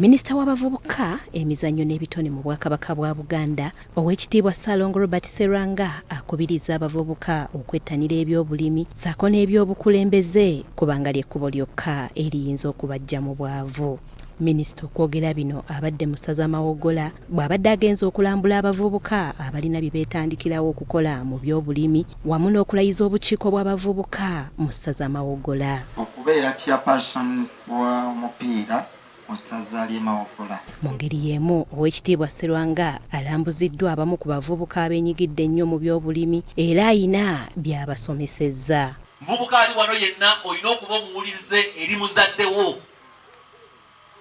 Minisita w'abavubuka, emizannyo n'ebitone mu Bwakabaka bwa Buganda, Oweekitiibwa Ssaalongo Robert Serwanga akubirizza abavubuka okwettanira ebyobulimi ssaako n'ebyobukulembeze kubanga ly'ekkubo lyokka eriyinza okubaggya mu bwavu. Minisita okwogera bino abadde mu ssaza Mawogola bw'abadde agenze okulambula abavubuka abalina bye beetandikirawo okukola mu byobulimi wamu n'okulayiza obukiiko bw'abavubuka mu ssaza Mawogola. Okubeera Chairperson w'omupiira mu ssaza ly'e Mawogola. Mu ngeri y'emu Oweekitiibwa Sserwanga alambuziddwa abamu ku bavubuka abeenyigidde ennyo mu byobulimi era ayina by'abasomesezza. Muvubuka ali wano yenna olina okuba omuwulize eri muzadde wo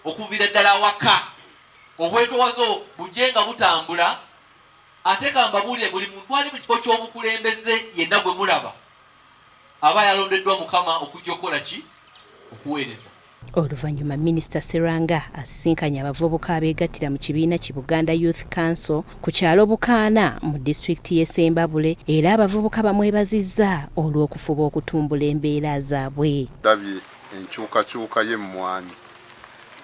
okuviira ddala awaka. Obwetowaze bujje nga butambula ate ka mbabuulire buli muntu ali mu kifo ky'obukulembeze yenna gwe mulaba aba yalondeddwa Mukama okujja okukola ki? Okuweereza. Oluvannyuma Minisita Serwanga asisinkanye abavubuka abeegattira mu kibiina ki Buganda Youth Council ku kyalo Bukaana mu disitulikiti y'e Ssembabule era abavubuka bamwebazizza olw'okufuba okutumbula embeera zaabwe. Ndabye enkyukakyuka y'emmwanyi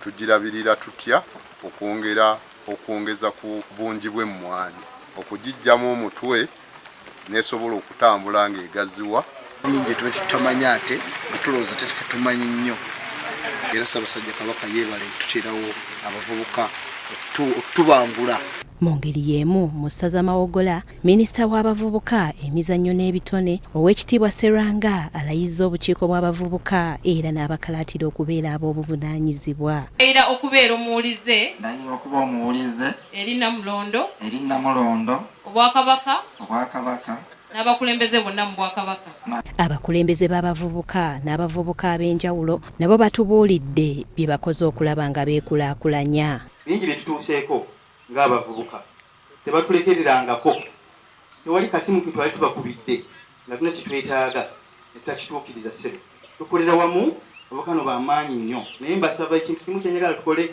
tugirabirira tutya okwongera okwongeza ku bungi bw'emmwanyi, okugiggyamu omutwe n'esobola okutambula ng'egaziwa. Bingi tuba tutamanyi ate nga tulowooza tetufe tumanyi nnyo era Ssaabasajja Kabaka yeebale tuteerawo abavubuka okutubangula. Mu ngeri y'emu mu ssaza Mawogola, minisita w'abavubuka, emizannyo n'ebitone, Oweekitiibwa Sserwanga alayizza obukiiko bw'abavubuka era n'abakalaatira okubeera ab'obuvunaanyizibwa. Ndayira okubeera omuwulize. Ndayira okuba omuwulize. Eri Nnamulondo. Eri Nnamulondo. Obwakabaka. Obwakabaka. N'abakulembeze bonna mu Bwakabaka. Abakulembeze b'abavubuka n'abavubuka ab'enjawulo nabo batubuulidde bye bakoze okulaba nga beekulaakulanya. Bingi bye tutuuseeko ng'abavubuka. Tebatulekererangako. Tewali kasimu ke twali tubakubidde nga tulina kye twetaaga ne tutakituukiriza ssebo. Tukolera wamu, abavubuka bano ba maanyi nnyo naye mbasaba ekintu kimu kye njagala tukole,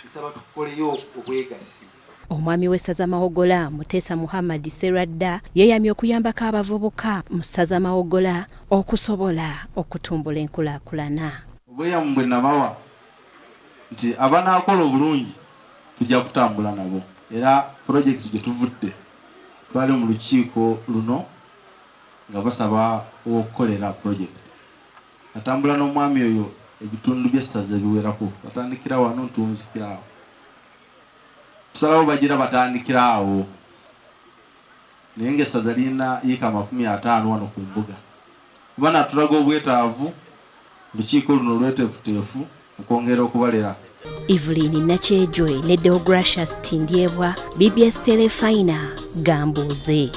nsaba tukoleyo obwegassi. Omwami w'essaza Mawogola, Muteesa Muhammad Sserwadda yeeyamye okuyambako abavubuka mu ssaza Mawogola okusobola okutumbula enkulaakulana. Obweyamu bwe nabawa nti abanaakola obulungi tujja kutambula nabo era pulojekiti gye tuvudde twali mu lukiiko luno nga basaba ow'okukolera pulojekiti. Natambula n'omwami oyo ebitundu by'essaza ebiwerako, batandikira wano ntunzikira awo. Tusalawo bagira batandikira awo naye ng'essaza lirina yiika 50 wano ku mbuga. Kuba natulaga obwetaavu, olukiiko luno lweteefuteefu okwongera okubalera. Evelyn Nakyejwe ne Deogratius Tindyebwa, BBS Terefayina, Gambuuze.